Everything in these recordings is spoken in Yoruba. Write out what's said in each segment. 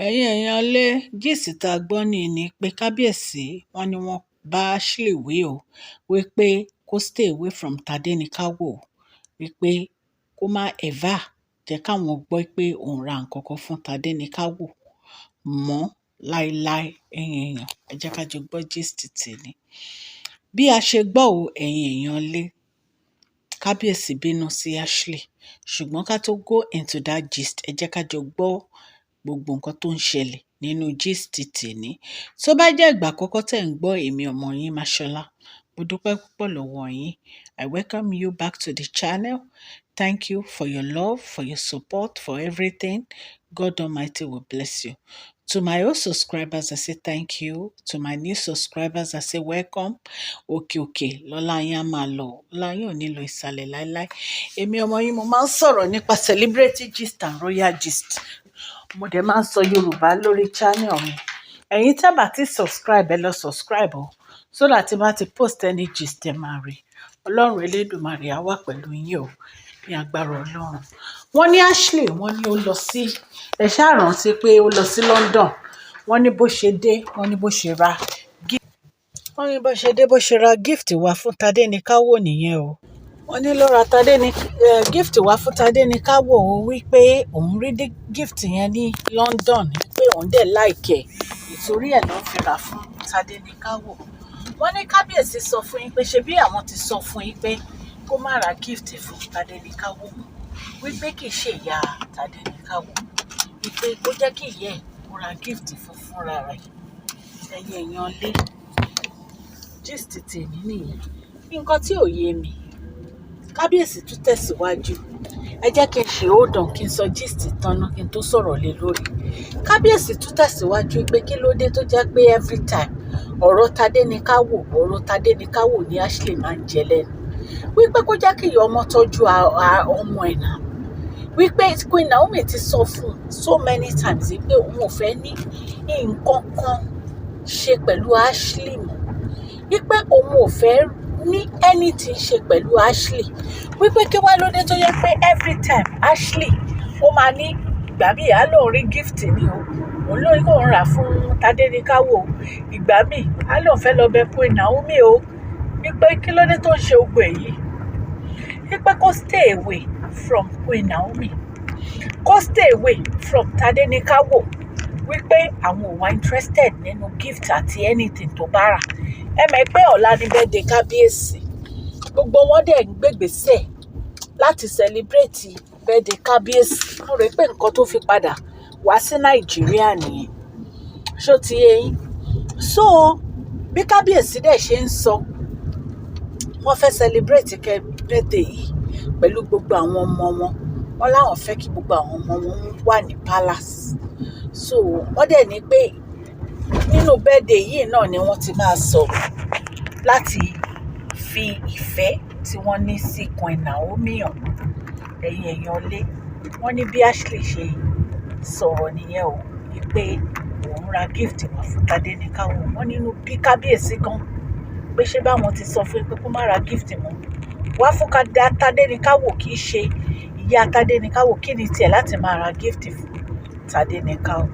Ẹ̀yin èèyàn ilé, gist tá a gbọ́ ní ni pé kábíyèsí wọn ni wọ́n bá Ashley wí o, wípé kó stay away from Tadenikawo, wípé kó má ever jẹ́ káwọn gbọ́ pé òun ra nǹkan kan fún Tadenikawo mọ́ láéláé. Ẹ̀yin èèyàn, ẹ jẹ́ ká jọ gbọ́ gist tèmi. Bí a ṣe gbọ́ o, ẹ̀yin èèyàn ilé, kábíyèsí bínú sí Ashley. Ṣùgbọ́n ká tó go into that gist, ẹ jẹ́ ká jọ gbọ́ gbogbo nǹkan tó ń ṣẹlẹ̀ nínú gist tèmi. Tó bá jẹ́ ìgbà àkọ́kọ́ tẹ̀ ń gbọ́ èmi ọmọ yín Máṣọ́lá, mo dúpẹ́ púpọ̀ lọ́wọ́ yín. I welcome you back to the channel. Thank you for your love, for your support, for everything. God Almighty will bless you. To my old subscribers, I say thank you. To my new subscribers, I say welcome. Òkè òkè lọ́lá yín á máa lọ. Ọlá yín ò ní lọ ìsàlẹ̀ láíláí. Èmi ọmọ yín, mo máa ń sọ̀rọ̀ nípa celebrity gist and royal gist. Mo dẹ̀ máa ń sọ Yorùbá lórí channel mi. Ẹ̀yin tí ẹ bá ti subscribe, ẹ lọ subscribe o. So that tí bá ti post any gist, ẹ máa rí. Ọlọ́run Elédùmarè á wà pẹ̀lú yín o, ní agbára Ọlọ́run. Wọ́n ní Ashley, wọ́n ní ó lọ sí, ẹ ṣáà rántí pé ó lọ sí London. Wọ́n ní bó ṣe dé, wọ́n ní bó ṣe ra gift. Wọ́n ní bó ṣe dé, bó ṣe ra gift wá fún Tadenikawo nìyẹn o. Wọ́n ní ló ra Tadeni, gift wá fún Tadenikawo o, wípé òun rí gift yẹn ní London, pé òun dẹ̀ like ẹ̀. Ìtorí ẹ̀ ló fi rà fún Tadenikawo. Wọ́n ní kábíyèsí sọ fún yín pé ṣe bí àwọn ti sọ fún yín pé kó má ra gift fún Tadenikawo mọ́, wípé kì í ṣe ìyá Tadenikawo, wípé kó jẹ́ kí ìyá ẹ̀ kó ra gift fún fúnra rẹ̀. Ẹ̀yin èèyàn lé, gist tèmi nìyẹn. Nǹkan tí ò yé mi, kábíyèsí tún tẹ̀síwájú. Ẹ jẹ́ kí n ṣe hold on, kí n sọ gist tán ná kí n tó sọ̀rọ̀ lé lórí. Kábíyèsí tún tẹ̀síwájú pé kí ló dé tó jẹ́ pé every time, ọ̀rọ̀ Tadéníkàwò, ọ̀rọ̀ Tadéníkàwò ni Ashley máa ń jẹ lẹ́nu. Wípé kó jẹ́ kí ìyá ọmọ tọ́jú ọmọ ẹ̀ náà. Wípé Queen Naomi ti sọ fún un so many times wípé òun ò fẹ́ ní nǹkan kan ṣe pẹ̀lú Ashley mọ́. Wípé òun ò fẹ́ ní anything ṣe pẹ̀lú Ashley. Wípé kí wá ló dé tó jẹ́ pé every time Ashley ó máa ní ìgbà míì á lóun rí gift ni o, òun ló ní kóun rà fún Tadéníkàwò. Ìgbà míì á lóun fẹ́ lọ bẹ Queen Naomi o. Wípé kí ló dé tó ń ṣe gbogbo èyí. Wípé kó stay away from Queen Naomi, kó stay away from Tadéníkàwò. Wípé àwọn ò wá interested nínú gift àti anything tó bá rà. Ẹ mọ̀ pé ọ̀la ni birthday kábíyèsí. Gbogbo wọn dẹ̀ ń gbégbèsè láti celebrate birthday kábíyèsí. Mo rò pé nǹkan tó fi padà wá sí Nàìjíríà nìyẹn. Ṣó ti yé yín? So bí kábíyèsí dẹ̀ ṣe ń sọ, wọ́n fẹ́ celebrate birthday yìí pẹ̀lú gbogbo àwọn ọmọ wọn. Wọ́n láwọn fẹ́ kí gbogbo àwọn ọmọ wọn wà ní palace. So wọ́n dẹ̀ ní pé nínú birthday yìí náà ni wọ́n ti máa sọ̀rọ̀ láti fi ìfẹ́ tí wọ́n ní sí Queen Naomi hàn. Ẹ̀yin èèyàn lé, wọ́n ní bí Ashley ṣe sọ̀rọ̀ nìyẹn o, wípé òun ra gift wá fún Tadéníkàwò. Wọ́n nínú bí kábíyèsí gan, pé ṣé báwọn ti sọ fún pé kó má ra gift mọ́ wá fún Tadéníkàwò, kì í ṣe ìyá Tadéníkàwò, kí ni tiẹ̀ láti máa ra gift fún Tadéníkàwò.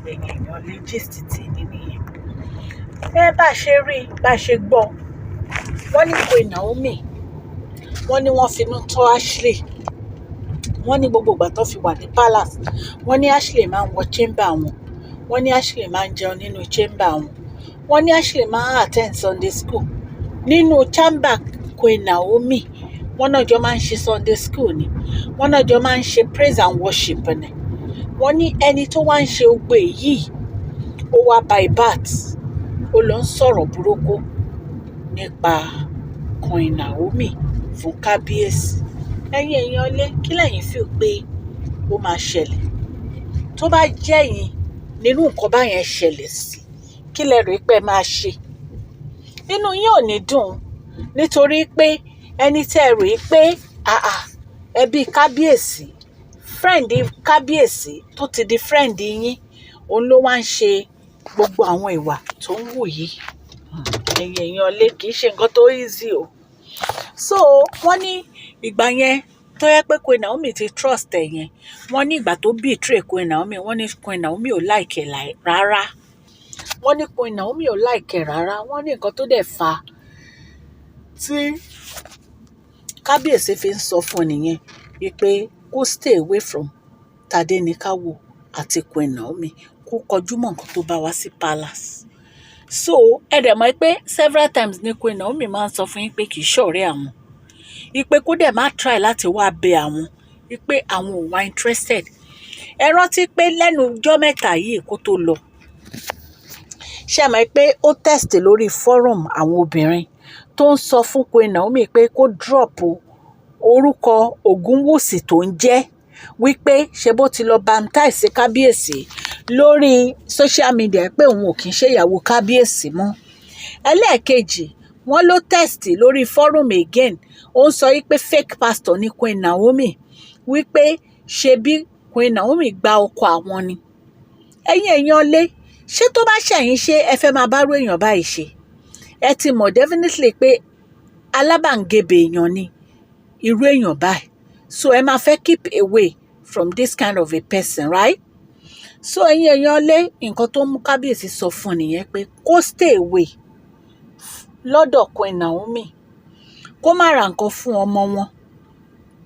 Ẹ̀yin èèyàn lé, gist tèmi nìyẹn. Ẹ bá ṣe rí, bá ṣe gbọ́, wọ́n ní Queen Naomi, wọ́n ní wọ́n finú tọ́ Ashley. Wọ́n ní gbogbo ìgbà tó fi wà ní palace, wọ́n ní Ashley máa ń wọ chamber wọn. Wọ́n ní Ashley máa ń jẹun nínú chamber wọn. Wọ́n ní Ashley máa ń attend Sunday school nínú chamber Queen Naomi. Wọ́n náà jọ máa ń ṣe Sunday school ni. Wọ́n náà jọ máa ń ṣe praise and worship ni. Wọ́n ní ẹni tó wá ń ṣe gbogbo èyí, ó wá by birth, ó lọ ń sọ̀rọ̀ burúkú nípa Queen Naomi fún kábíyèsí. Ẹ̀yin èèyàn ilé, kí lẹ̀yin feel pé ó máa ṣẹlẹ̀ tó bá jẹ́ ẹ̀yin nínú nǹkan báyẹn ṣẹlẹ̀ sí? Kí lẹ rò pé ẹ máa ṣe? Inú yín ò ní dùn, nítorí pé ẹni tẹ́ ẹ rò pé àà ẹbí kábíyèsí, friend kábíyèsí tó ti di friend yín, òun ló wá ń ṣe gbogbo àwọn ìwà tó ń wù yìí. Ẹ̀yin èèyàn ilé, kì í ṣe nǹkan tó easy o. So wọ́n ní ìgbà yẹn Tó yẹ pé Queen Naomi ti trust ẹ̀ yẹn, wọ́n ní ìgbà tó betray Queen Naomi, wọ́n ní Queen Naomi ò like ẹ̀ rárá. Wọ́n ní Queen Naomi ò like ẹ̀ rárá. Wọ́n ní nǹkan tó dẹ̀ fa tí kábíyèsí fi ń sọ fún un nìyẹn wípé kó stay away from Tadenikawo àti Queen Naomi, kó kọjú mọ́ nǹkan tó bá wá sí palace. So ẹ dẹ̀ mọ̀ pé several times ni Queen Naomi máa ń sọ fún yín pé kì í ṣọ̀rẹ́ àwọn, wípé kó dẹ̀ má try láti wá bẹ àwọn, wípé àwọn ò wá interested. Ẹ rántí pé lẹ́nu ọjọ́ mẹ́ta yìí kó tó lọ, ṣé ẹ mọ̀ pé ó text lórí forum àwọn obìnrin tó ń sọ fún Queen Naomi pé kó drop orúkọ Ògúnwùsì tó ń jẹ́, wípé ṣe bó ti lọ baptize kábíyèsí lórí social media pé òun ò kì í ṣe ìyàwó kábíyèsí mọ́. Ẹlẹ́ẹ̀kejì, wọ́n ló text lórí forum again, ó ń sọ wípé fake pastor ní Queen Naomi, wípé ṣebí Queen Naomi gba ọkọ àwọn ni. Ẹ̀yin èèyàn lé, ṣé tó bá ṣẹ̀yìn, ṣé ẹ fẹ́ máa bá rú èèyàn báyìí ṣe? Ẹ ti mọ̀ definitely pé alábàǹgebè èèyàn ni irú èèyàn báyìí, so ẹ máa fẹ́ keep away from this kind of a person, right? So ẹ̀yin èèyàn lé, nǹkan tó mú kábíyèsí sọ fún nìyẹn pé kó stay away lọ́dọ̀ Queen Naomi, kó má ra nǹkan fún ọmọ wọn.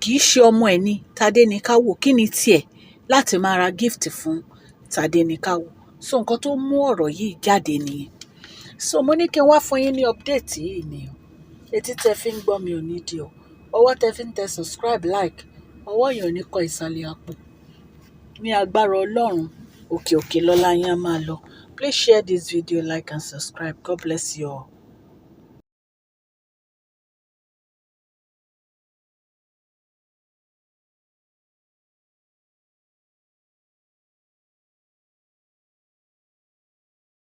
Kì í ṣe ọmọ ẹ̀ ní Tadéníkàwò. Kí ni tiẹ̀ láti máa ra gift fún Tadéníkàwò? So nǹkan tó mú ọ̀rọ̀ yìí jáde nìyẹn. So mo ní kí n wá fún yín ní update yìí ni o. Etí tẹ fi ń gbọ́ mi ò ní di o. Ọwọ́ tẹ fi ń tẹ subscribe, like, ọwọ́ yẹn ò ní kọ ìsàlẹ̀ àpò. Ní agbára Ọlọ́run, òkè òkè lọ́lá yín á máa lọ. Please share this video, like and subscribe. God bless you all.